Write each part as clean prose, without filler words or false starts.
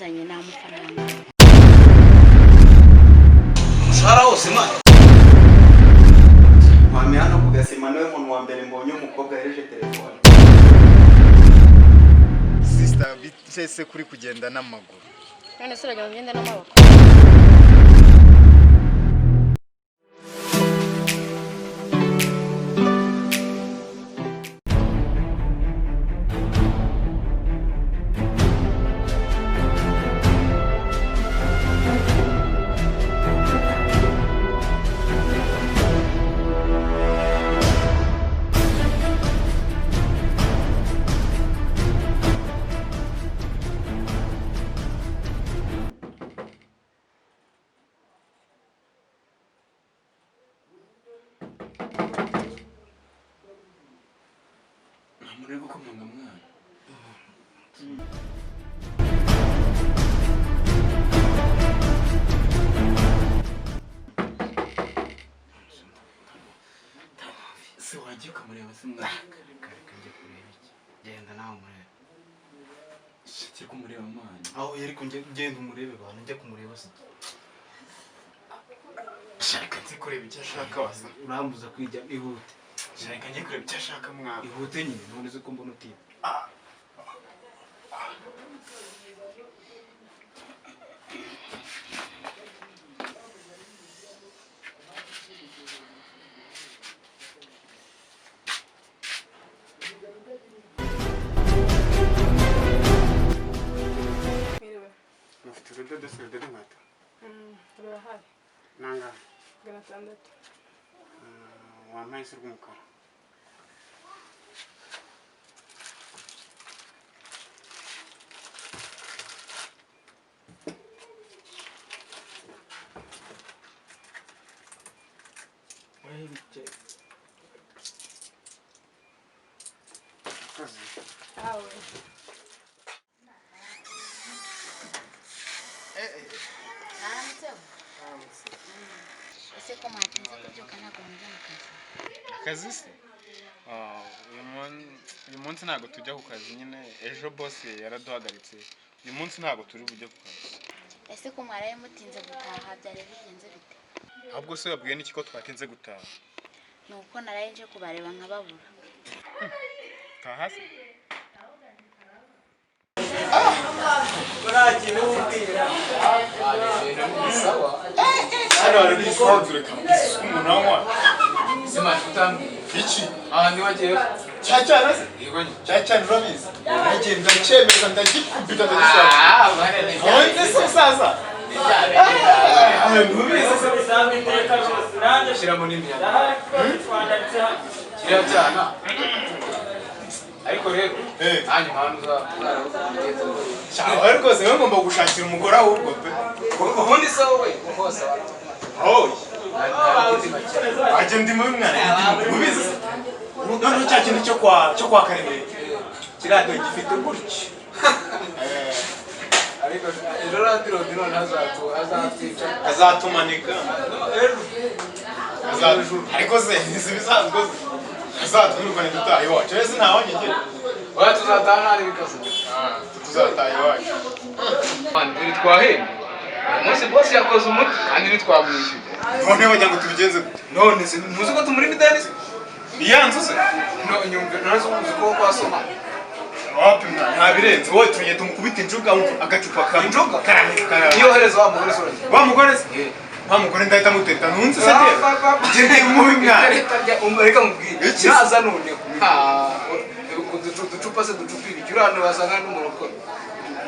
Nzanye n'amafaranga. Umushahara wose, man. Mpamya hano ku gasima, niwe muntu wa mbere mbonye umukobwa yahereje telefone. Sister, bitse kuri kugenda n'amaguru? None se urajya mu myenda n'amaboko? Nta muntu uri gukomanga, mwana. Se wagiye ukamureba se, mwana? Reka njye kureba iki? Genda nawe umurebe. Shakira kumureba, mwana. Aho yari genda umurebe bantu, njya kumureba se? Shaka nzi kureba icyo ashaka wasa. Urambuza kwijya, ihute. Shaka njye kureba icyo ashaka, mwana. Ihute nyine, none se ko mbona utinya? Mwiriwe. Mufite urudodo se, rudoda inkweto? Rurahari. Nangahe? 600. Wampaye se rw'umukara? Murakoze. Awe. Mwaramutseho. Ese ko mwatinze kubyuka, ntabwo mujya mu kazi? Akazi se? Ah, uyu munsi ntabwo tujya ku kazi nyine. Ejo boss yaraduhagaritse, uyu munsi ntabwo turi bujye ku kazi. Ese ko mwaraye mutinze gutaha, byari bigenze bite? Ahubwo se wabwiye n'iki ko twatinze gutaha? Ni uko naraye nje kubareba nkababura. Taha se. Hano hari n'isanzure kabisa umuntu anywa. Ese man, utambwiye Iki? Ahantu wagiye? Cya cyana se? Yego nyine. Cya cyana urabizi, ndagenda ndacyemeza, ndagikubita, ndagishaka. Ah, bana, ni Ntonze se musaza? Ntubizi se? Shyiramo n'imiyaga kiriya cyana. Ariko rero hanyuma hano Cyaba rwose wowe ngomba gushakira umugore ahubwo pe. Ubundi se wowe hose? Oye, ajya ndi mubi mwana, ndi mubi, mubizi se? Noneho cya kintu cyo kwa Karemera kiriya dore gifite gutya. Ariko ejo radiyo none azatwica. Azatumanika. Ejo. Ariko se si ibisanzwe se, azatwirukane dutaha iwacu ese? Ntawanyegera. Oya, tuzataha ntari bikaze. Tuzataha iwacu. Dore twahembwe uyu munsi, boss yakoze umuti kandi ntitwamwishyuye. None bagira ngo tubigenze gute? None se ntuzi ko tumuri ideni se? Iya nzu se? No nyumve, none se uzi ko kwasoma? Wapi mwana, nta birenze. Wowe tumenye tumukubita injuga, wumva agacupa kamwe. Injuga? Karame karame. Niyo hereza wa mugore sora. Wa mugore se? Wa mugore ndahita muteta ntunze se njyewe. Njye ndi mubi mwana. Reka mubwire. Iki se? Naza noneho uducupa se, ducupa ibiki? Uriya hantu wasanga n'umurokore.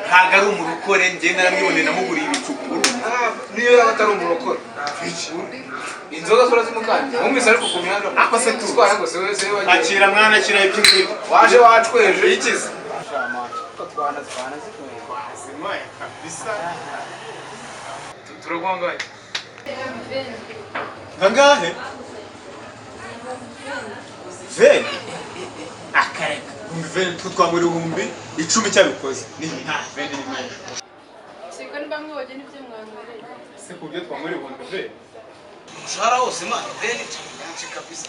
Ntabwo ari umurokore, njye naramwiboneye, namuguriye ibicupa. Niyo yaba atari umurokore, inzoga zora zimukanje wumvise, ariko ku mihanda Ako se tuzi. Twara ngo se wese wagiye. Akira mwana, akira ibyo ngibyo. Waje wacweje. Ikize. Twana twana zikomeye. Wazimaye kabisa. Turaguhangaye. Angahe? Veni akareka 20,000, twe twamura 10,000 cyabikoze ni nta 20 ni menshi. Siko niba mwibonye n'ibyo mwankoreye. Se ku byo twamura 20,000? Umushahara wose, man, 20 menshi kabisa.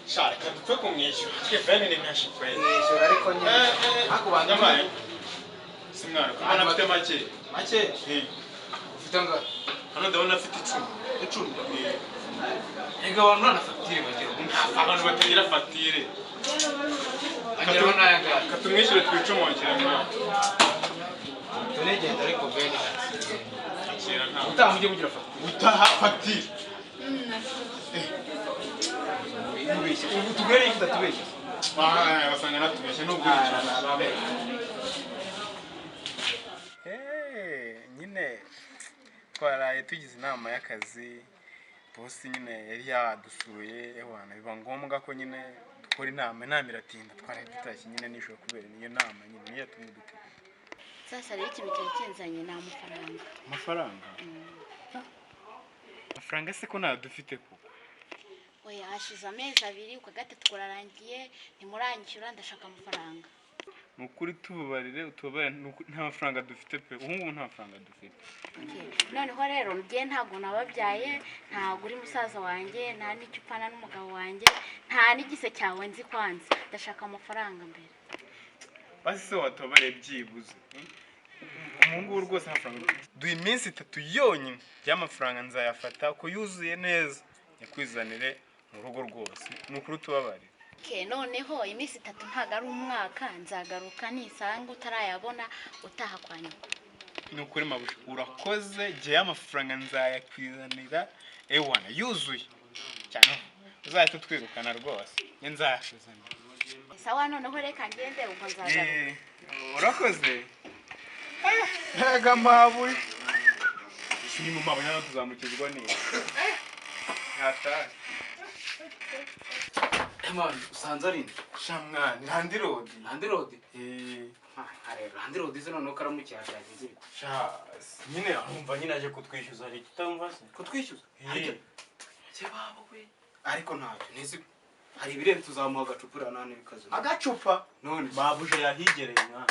Sha, reka dupfe kumwishyura, twe 20 ni menshi kweli. Mwishyura ariko nyine. Ariko Ariko banza nyamaye si mwana, kuko afite make. Make? Eh. Ufite angahe? Hano ndabona afite 10. 10? Ega abantu nta na fagitire bagira ubundi. Abantu batagira fagitire. Ageraho n'ayangahe? Katumwishyure twicomokere mwana. Tunegenda ariko bene. Kera ntawe. Utaha mujye mugira fagitire. Utaha fagitire. Mubeshya. Ubu tubwire yuko utatubeshya. Ah, basanga natubeshye nubwo nyine twaraye tugize inama y'akazi, bosi nyine yari yadusuye, ewana biba ngombwa ko nyine dukora inama, inama iratinda, twaraye dutashye nyine nijoro kubera niyo nama nyine niyo yatumye dutinda. Sasa rero ikintu cyari kinzanye ni amafaranga. Amafaranga? Amafaranga se ko ntayo dufite koko? Oya, hashize amezi 2, ukwa gatatu kurarangiye ntimuranyishyura, ndashaka amafaranga. Ni ukuri tubabarire, utubabarire, nta mafaranga dufite pe, ubu ngubu nta mafaranga dufite. Noneho rero njye ntabwo nababyaye, ntabwo uri musaza wanjye, nta n'icyo upfana n'umugabo wanjye, nta n'igise cyawe nzi kwanza, ndashaka amafaranga mbere. Basi se watubabariye byibuze. Ubu ngubu rwose amafaranga dufite. Duha iminsi 3 yonyine y'amafaranga nzayafata ko yuzuye neza, nyakwizanire mu rugo rwose, ni ukuri utubabarire. Noneho iminsi 3 ntabwo ari umwaka, nzagaruka nisanga utarayabona utaha kwa nyoko. Ni ukuri mabuja urakoze, jyewe amafaranga nzayakwizanira ewana yuzuye cyane, uzahita utwirukana rwose, njye nzayakuzanira. Sawa, noneho reka ngende ubwo nzagaruka. Urakoze. Ega mabuye. Ni mu mabuye hano tuzamukizwa neza. Hatari. Mani, usanze ari nde? Sha mwana, Landirodi. Landirodi? Eh. Rero Landirodi se noneho karamukiye byagenze bite? Sha, nyine arumva nyine aje kutwishyuza, hari icyo utumva se? Kutwishyuza? Eh. Se babo we. Ariko ntacyo nezi hari ibirenze tuzamuha agacupa uriya nta n'ibikaze. Agacupa? None mabuja yahigereye mwana.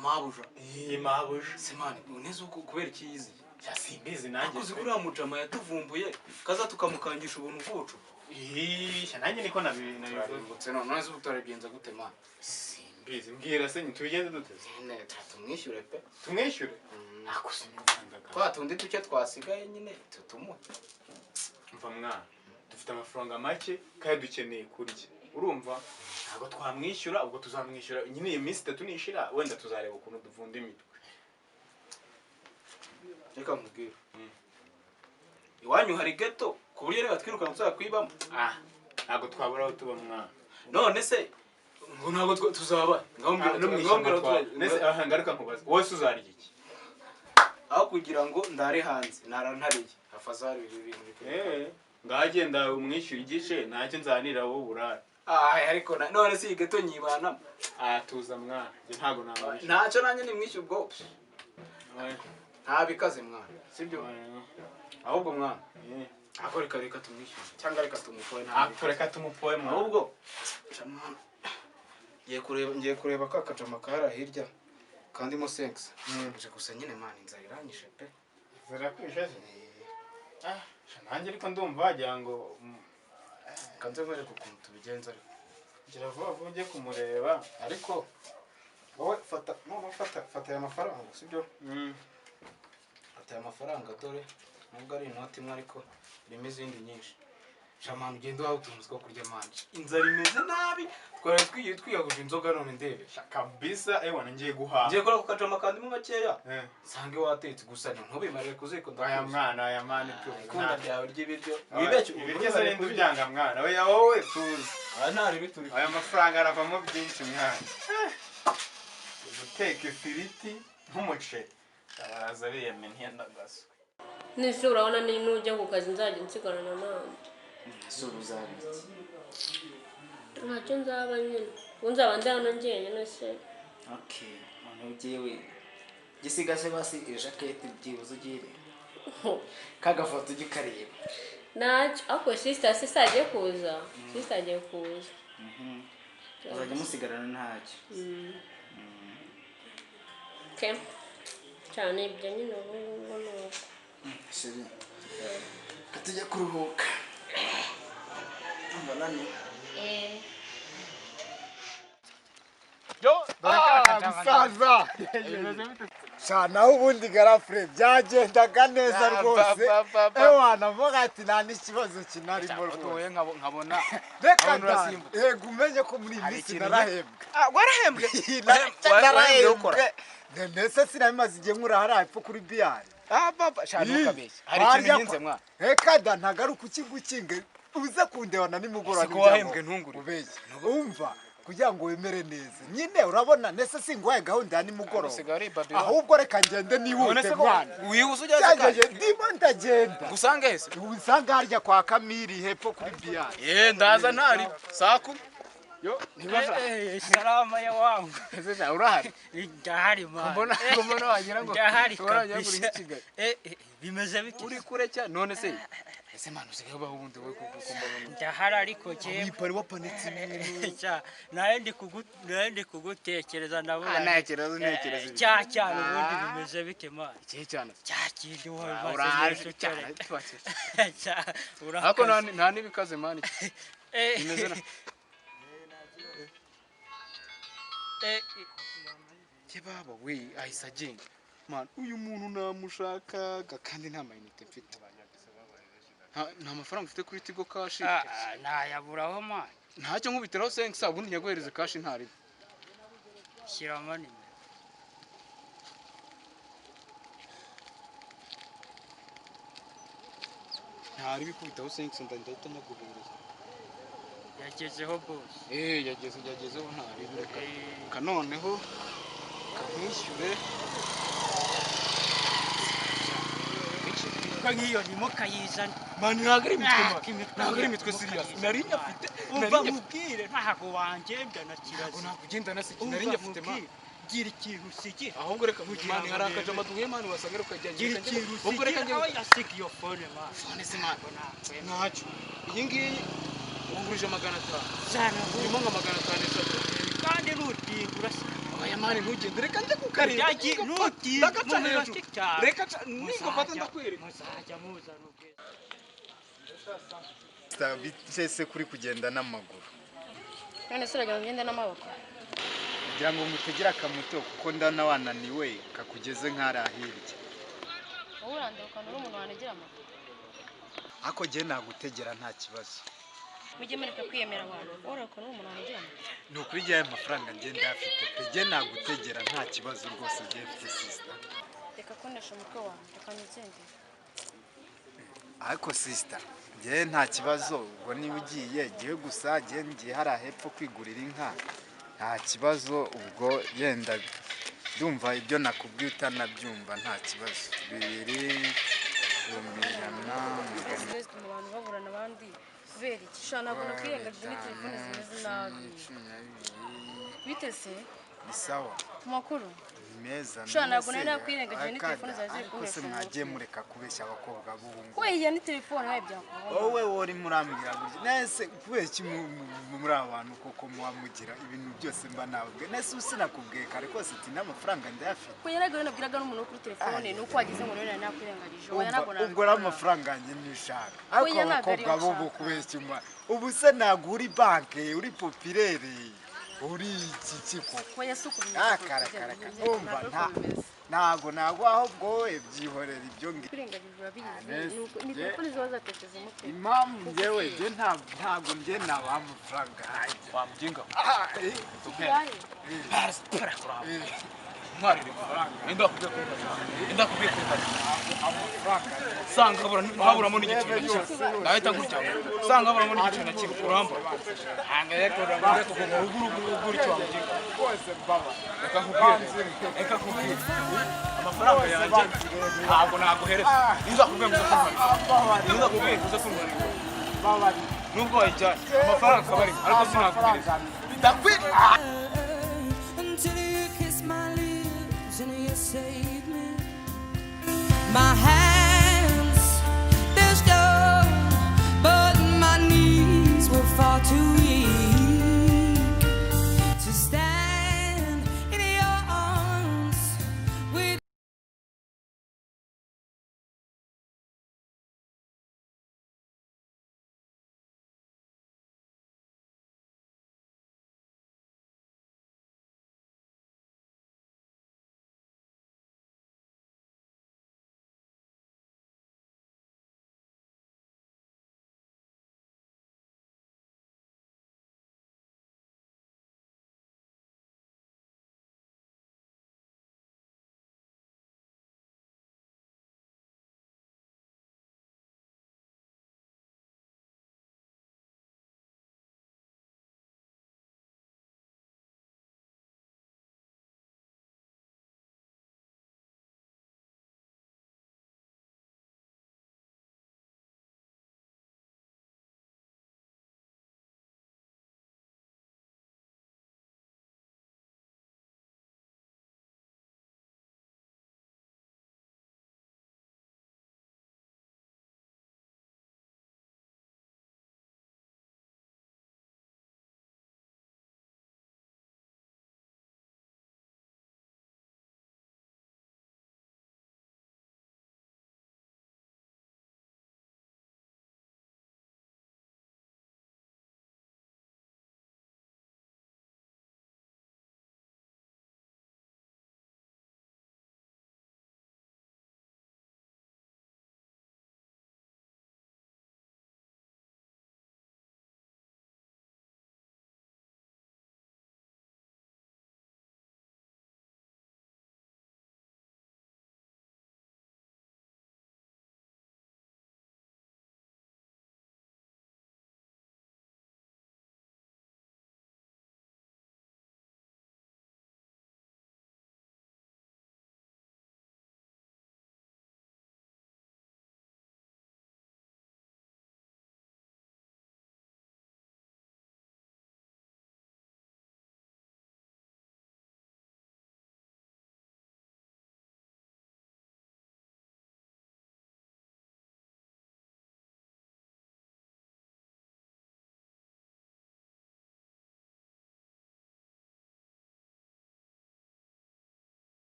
Mabuja. Eh, mabuja. Se mani, uneze uko kubera iki yiziye? Ya simbizi nanjye. Akuzi kuri mujama yatuvumbuye kaza tukamukangisha ubuntu bw'ubucupa. Eh, nanjye niko nabivuze. None none se utarabigenza gute mani? Simbizi, mbwira se tubigenze dute? Nyine tumwishyure pe. Tumwishyure? Akuzi n'Urwanda. Twa tundi duke twasigaye nyine tutumuhe. Mva mwana, dufite amafaranga make kandi dukeneye kurya. Urumva? Ntabwo twamwishyura, ubwo tuzamwishyura nyine iyi minsi 3 nishira, wenda tuzareba ukuntu duvunda imitwe. Reka nkubwire. Iwanyu hari ghetto ku buryo reba twirukana tuzakwibamo. Ah, ntabwo twabura aho tuba mwana. None se ngo ntabwo tuzaba ngaho ngaruka nkubaza wowe se uzarya iki? Aho kugira ngo ndare hanze narantariye afazari ibi bintu bikwiye. Ngagenda umwishyura igice ntacyo nzanira wowe burara. Ah, ariko none se iyi ghetto nyibanamo. Ah, tuza mwana, njye ntabwo namwishyura. Ntacyo nanjye nimwishyura ubwo. Nta bikaze mwana, sibyo? Ahubwo mwana, ako reka reka tumwishyure cyangwa reka tumupoe nta. Ah, reka tumupoe mwana. Ahubwo ngiye kureba ka kajama kara hirya kandi mo 5. Nje gusa nyine mwana inzara iranyishe pe. Zirakwishe se? Ah, nanjye ariko ndumva wagira ngo kanze nkore kukuntu tubigenza ariko. Ngira vuba vuba ujye kumureba. Ariko wowe fata none fata aya mafaranga sibyo? Fata aya mafaranga dore nubwo ari inoti imwe ariko irimo izindi nyinshi. Shamana ugenda wawe utuntu two kurya manje. Inzara imeze nabi twari twiyaguje inzoga none ndebe. Kabisa ewana ngiye guhaha. Ngiye kora ku kajama kandi mu makeya. Sange watetse gusa ntubimarire kuziko ndakuzi. Aya mwana aya mwana tu. Ikunda ryawe ry'ibiryo. Wibeshye ibiryo se ninde ubyanga mwana. Oya wowe tuzi. Aya ntari bituri. Aya mafaranga aravamo byinshi mwana. Guteka ifiriti nk'umuceri. Baraza biyemye ntiyandagaso. Nese urabona ni nujya ku kazi nzajya nsigarana nande. Ese uzaba iki? Ntacyo nzaba nyine. Ubu nzaba ndi hano njyenyine se. Okay, none ugiye gisigaje basi ijaketi byibuze ugire. Kagafoto ujye ukareba. Ntacyo, ariko sister sister agiye kuza. Sister agiye kuza. Uzajya musigarana ntacyo. Okay. Cyane ibyo nyine ubu ngubu ni uko. Sheri. Tujya kuruhuka. Mbonane. Yo, Musaza sha, naho ubundi garafure byagendaga neza rwose. Ewana, mvuga ati nta n'ikibazo kinarimo rwose. Nkabona Reka nkabona da. Urasimbutse. Yego, umenye ko muri iyi Hari minsi ikintu narahembwe. Warahembwe? Warahembwe ukora? Narahembwe ndetse sinabimaze igihe nkura hariya hepfo kuri biyari. Ah papa, sha, ntukabeshye, hari ikintu nkinze mwa. Reka da, ntagaruka ukigukinge uze kundebana nimugoroba. Siko wahembwe ntungure. Ubeshye, umva, kugira ngo wemere neza nyine, urabona nese singuhaye gahunda ya nimugoroba. Usigaye uri Babylon. Ahubwo reka ngende None nihute se ko mwana. wihuse ujya se Cyangwa ndimo ndagenda. Gusange hese? Usanga harya kwa Kamiri hepfo kuri biyari. Eh, ndaza ntari saa 10 yo ntibaza. Salama ya wangu. Ese sha, urahari? Ndahari man. Mbona wagira ngo Ndahari mbona wagira ngo uri kabisa. i Kigali. Eh, bimeze bite? Uri kure cyane. None se ese man, usigaye ubaho ubundi wowe kuko mbona Ndahari ariko jewe. Wipari wapanitse ibintu. Cya, naye ndi kugutekereza ndabona. Ah, ntekereza ntekereza ibi. Cya cyane ubundi Ah. bimeze bite man? Ikihe cyane? Cya kindi wowe Ah, maze uraje neza cyane. utere. Cya, Ariko urakaze. nta n'ibikaze man. Eh, Bimeze na eh, Kebaba we ahise agenda. Man, uyu muntu namushakaga kandi nta mayinite mfite. Nta mafaranga mfite kuri Tigo Cash. Ah, nayaburaho man. Ntacyo, nkubitiraho 5 ubundi nyaguhereze cash ntaribe. Shyiramo nimero. Ntaribe, ikubitaho 5 ndahita nyaguhereza. Yagezeho boss. Eh, yagezeho ntaribe, reka. Ka noneho kamwishyure. Ko nk'iyo ntimukayizane. Man, ntabwo ari imitwe man. Ah, imitwe Ntabwo ari imitwe, serious. Nari nyafite. Umva Nari nyafite. nkubwire, ntabwo wangendana Ntabwo kirazira. nakugendana se, nari Umva nyafite man. nkubwire, gira ikintu usigira. Ahubwo reka Kugira man, ngo hari ndebe. akajama duhuye man, wasanga ari ukajyanye. Gira ikintu Ubwo reka usigira, njye aho yasiga iyo phone man. Phone se man. Ntacyo. Iyi ngiyi wangurije 500. Zana. Irimo nka 503. Kandi nutigura se. Oya man, ntugende, reka njye kukareba. Ndagi- nutigura Ndagaca mu hejuru. minota itanu. Reka ningufata ndakwereka. Muzajya muzana ubwiza. Bitse kuri kugenda n'amaguru. None se uragira ngo ngende n'amaboko? Kugira ngo ngutegere akamoto kuko ndana wananiwe, kakugeze nk'ariya hirya. Wowe uranduka uri umuntu wanegera moto. Ariko jye nagutegera nta kibazo. Mujye mureka kwiyemera abantu. Wowe uranduka uri umuntu wanegera moto. Ni ukuri jye ayo mafaranga ngenda afite pe, jye nagutegera nta kibazo rwose jye mfite, sister. Reka kunesha umutwe wawe, reka nigendere. Ariko sister, njye nta kibazo, ubwo niba ugiye ngiye gusa njye ngiye hariya hepfo kwigurira inka, nta kibazo. Ubwo yenda ndumva ibyo nakubwiye utanabyumva, nta kibazo. 2,100,000. Zisigaye zituma abantu baburana abandi kubera iki? Sha, ntabwo nakwirengagije ni telefone zimeze nabi. 12. Bite se? Ni sawa. Ku makuru? Ni meza. Sha, ntabwo none nari se, nakwirengagije ni akada, telefone zawe ziri ariko se kunywesha mwagiye umutwe. Mureka kubeshya abakobwa b'ubu ngubu. We iya ni telefone nawe byakubona. Wowe urimo urambwira gutya nese kubera iki muri aba bantu koko muba mugira ibintu byose mba nababwiye? Nese ubu sinakubwiye kare kose ati n'amafaranga ndayafite? Ko yaraga nabwiraga n'umuntu wo kuri telefone ni uko wagize ngo nari nakwirengagije. Oya, ntabwo Umva, ubwo rero nabikora. amafaranga yanjye nishaka, ariko Oya, ntabwo ariyo abakobwa b'ubu nshaka. kubeshya ubu se ntabwo uri banke, uri populaire, uri iki kiko? Oya, si uko bimeze. Ah, kara kara kara, umva, nta ntabwo ntabwo ahubwo wowe byihorera ibyo ngibyo. Kwirengagije urabizi. Nese, Ni telefone ziba zatesheje umutwe. Impamvu njyewe njye ntabwo njye nabaha amafaranga yanjye. Wamuginga. Ah, eh. Ntwarire amafaranga. Enda kubye kumfasha. Enda kubye kumfasha. Sanga habura haburamo n'igiceri na kimwe. Ndahita nkurya. Sanga haburamo n'igiceri na kimwe uramba. Hanga reka uramba uguru uguru icyo wamuginga. Rwose mbaba. Reka nkubwire. Reka nkubwire. Amafaranga yanjye ntabwo naguhereza. Niza kubwiye ngo uze kuntwarira. Niza kubwiye ngo uze kuntwarira. Nubwo wayijyanye amafaranga akaba arimo ariko sinaguhereza. Ndakwiriye. Until you kiss my lips and you save me. My